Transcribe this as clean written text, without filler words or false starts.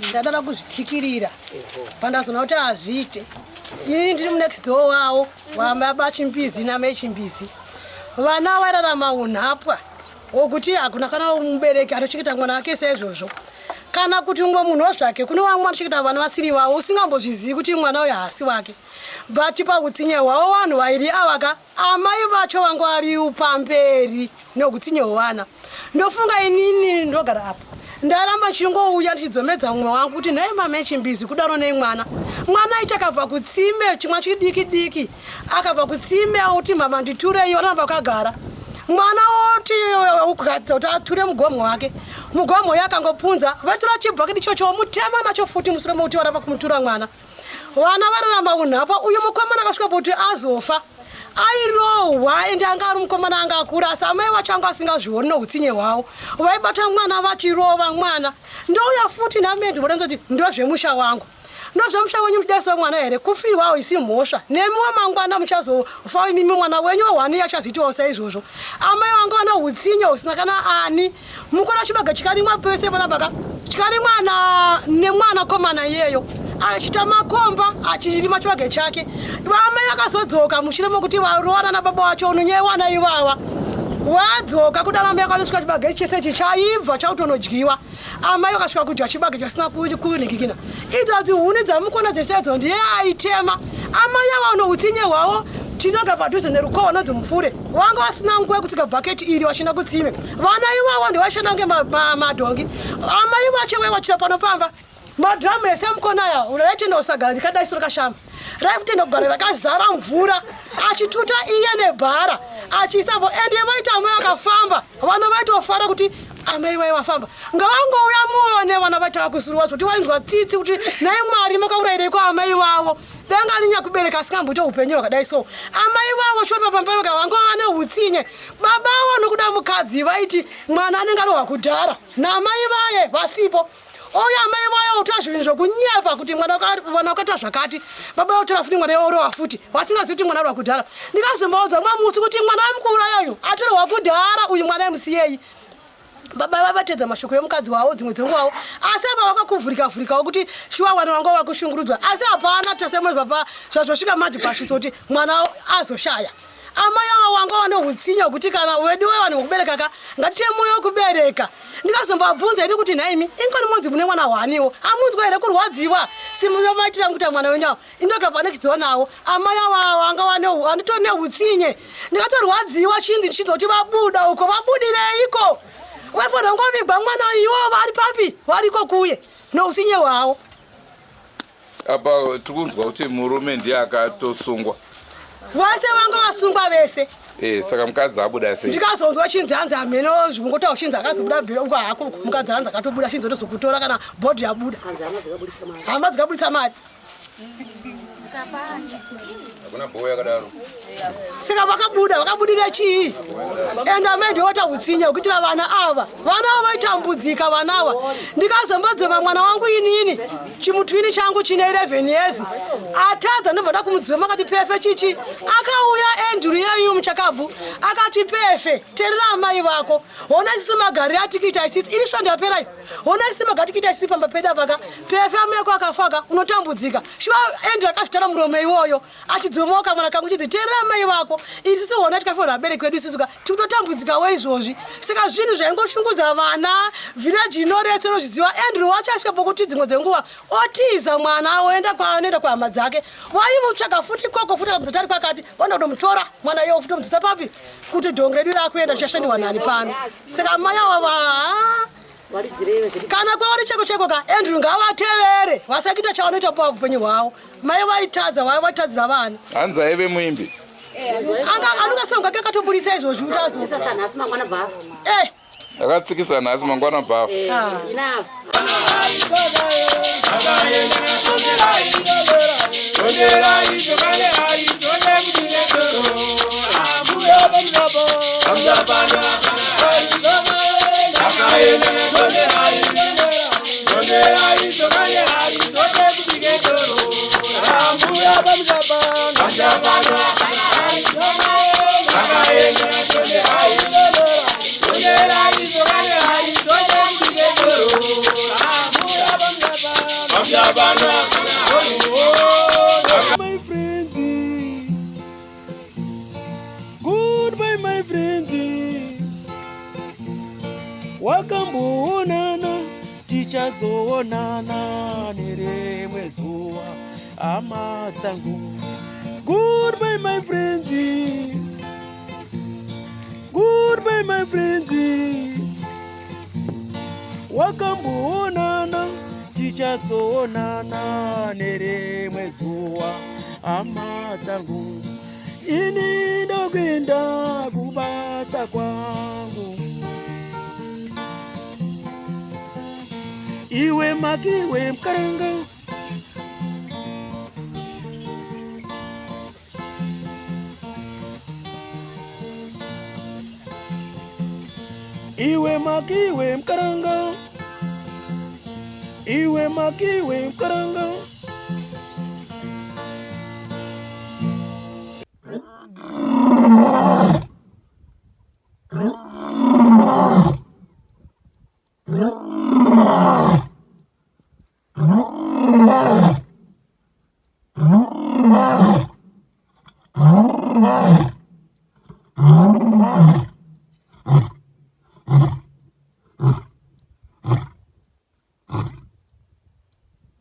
Ndadada kuzvitsikirira pandazoona kuti hazviite. Ini ndiri munext door wavo wababa Chimbizi namai Chimbizi. Vana vairarama unhapwa hwokuti hakuna kana mubereki anochengeta mwana wake saizvozvo, kana kuti umwe munhu zvake. Kune vamwe vanochengeta vana vasiri vavo, usingambozvizivi kuti mwana uyu haasi wake. But pautsinye hwavo vanhu vairi avaka, amai vacho vangu vari pamberi neutsinye hwevana. Ndofunga inini ndogara apa, ndaramba ndichingouya ndichidzomedza mumwe wangu kuti, "Nhai mama Chimbizi, kudaro nei mwana?" Mwana aiti akabva kutsime, chimwa chidiki diki, akabva kutsime oti, "Mama, nditurei." Vanoramba vakagara. Mwana oti ugadza kuti ature mugomo wake, mugomo uyo akangopunza, vatora chibhaketi ichocho mutema nacho futi mushure mekuti varamba kumutura mwana. Vana vararama unhapwa. Uyu mukomana akasvika kuti azofa airohwa, ende anga ari mukomana anga akura, asi amai vacho anga asingazvioni noutsinye hwavo. Vaibata mwana vachirova mwana. Ndouya futi namendi vodanza kuti ndozvemusha wangu, ndozvemusha wenyu. Muchidaisa mwana here? Kufirwawo isi mhosva. Nemiwo mangwana muchazofa imimi, mwana wenyu wahwani achazoitawo saizvozvo. Amai vangu vana utsinye husina kana ani. Mukora chibaga chikarimwa pese panapaka, chikarimwa nemwana komana iyeyo achita makomba achirima chibage chake. Vamai vakazodzoka mushure mekuti varowana nababa vacho unonyewana ivava. Vadzoka kudaro, amai vakanosvika chibage chese ichi chaibva chakutonodyiwa. Amai vakasvika kudya chibage chasina kunhingikina. Idzo dzihuni dzamukona dzese idzo ndiye aitema. Amai ava noutsinye hwavo, tinoga padhuze nerukowa nonzi Mupfure, vanga vasina nguva yekutsika bhaketi iri vachienda kutsime. Vana ivavo ndivashanda kunge madhongi. Amai vacho vai vachira pano pamba madhiramu ese mukona aya raitenda kusagara rikadai soro kashama, raitenda kugara rakazara mvura, achituta iye nebhara achiisapo. Ende vaita amai vakafamba, vana vaitofara kuti amai vai vafamba. Ngavangouya muone vana vaitaka kusuruwa kuti vainzwa tsitsi kuti, "Nhai Mwari, makaurayireiko amai vavo?" Danga ari nyakubereka asingamboita upenyu hwakadai. So amai vavo shoti papamba vaka vanga vane utsinye. Baba avo nokuda mukadzi vaiti mwana anenge arohwa kudhara namai vaye vasipo. Ouya amai vaye otora zvinhu zvokunyepa kuti mwana wakaita zvakati. Baba votora futi mwana orohwa futi, vasingazivi kuti mwana arohwa kudhara. Ndikazombaudza mwamusi kuti mwana wamukuuraya uyu atorohwa kudhara uyu, mwana emusiyei. Baba vavatedza mashoko emukadzi wavo dzimwe dzenguvawo, asi apa vakakuvhurika vhurikawo kuti shuwa vana vanga vakushungurudzwa, asi hapana tese papa zvazvosvika manje pasvitso kuti mwana azoshaya. Amai ava wanga vane utsinye hwekuti kana wedu wevanhu vokubereka ka, ngatite mwoyo wekubereka. Ndikazombabvunza ini kuti, "Nhaimi, ingoni monzi mune mwana hwaniwo, hamunzwa here kurwadziwa simunomaitira kuita mwana wenyu avo?" Indoga pane chidziwa nawo. Amai ava vanga vane vanotori neutsinye. Ndikatorwadziwa chinzi ndichinzwa kuti vabuda uko, vabudireiko? Vaifanira kungovigwa mwana iwo vari papi, variko kuye noutsinye hwavo. Apa tiri kunzwa kuti murume ndiye akatosungwa. Vose vanga vasungwa vese. Saka mukadzi abuda sei? Ndikazonzwa chinzi hanzi hameno zvingotaura, chinzi akazobuda bhiro uko hako. Mukadzi hanzi akatobuda, chinzi otozokutora kana bhodhi yabuda, hama dzikabudisa mari. Hakuna bhowa yakadaro. Saka vakabuda, vakabudira chii? Ende amai ndiota utsinye hwekuitira vana ava. Vana ava vaitambudzika vana ava. Ndikazombodzema mwana wangu inini, chimutwini changu chine 11 years, atadza, ndobva ndakumudzema akati, "Pefe chichi." Akauya Andrew yeyu muchakabvu akati, "Pefe, terera amai vako. Hona isisi magariro atikuita isisi iri svondo yaperayo. Hona isisi magariro atikuita isisi pamba pedu apaka. Pefe, amai ako akafaka, unotambudzika." Shuwa Andrew akazvitara muromo iwoyo achidzomoka mwana kangu chidzi, "Teerera amai vako. Isisi hona tikafanira vabereki vedu isusu ka tikutotambudzikawo izvozvi." Saka zvinhu zvaingoshungudza vana, vhireji inorese inozviziva. Andrew wacho asvika pokuti dzimwe dzenguva otiza mwana, oenda kwaanoenda kuhama dzake. Vaimutsvaga futi ikoko futi, akamuzoti ari kwakati, vanoda kutomutora mwana iwo futi omudzisa papi kuti dhongi redu rakuenda, tichashandiwa nani pano? Saka amai ava kana kwavari cheko cheko ka, Andrew ngavatevere, vasakuita chavanoita paupenyu hwavo. Mai vaitadza, vai vatadzira vana. Hanzi aive muimbi. Anga anonga songa akatoburisa izvozvi kuti azo. Nhasi mangwana bhafu. Eh. Akatsikisa nhasi mangwana bhafu. Ah. Ina. My friends. Goodbye, my friends. Wakamboonana, tichazoonana nerimwe zuva, hama dzangu. Goodbye, my friends. Goodbye, my friends. Wakamboonana, tichazoonana nerimwe zuva, hama dzangu. Ini ndokuenda kubasa kwangu. Iwe makiwe mukaranga. Iwe makiwe mukaranga. Iwe makiwe mukaranga.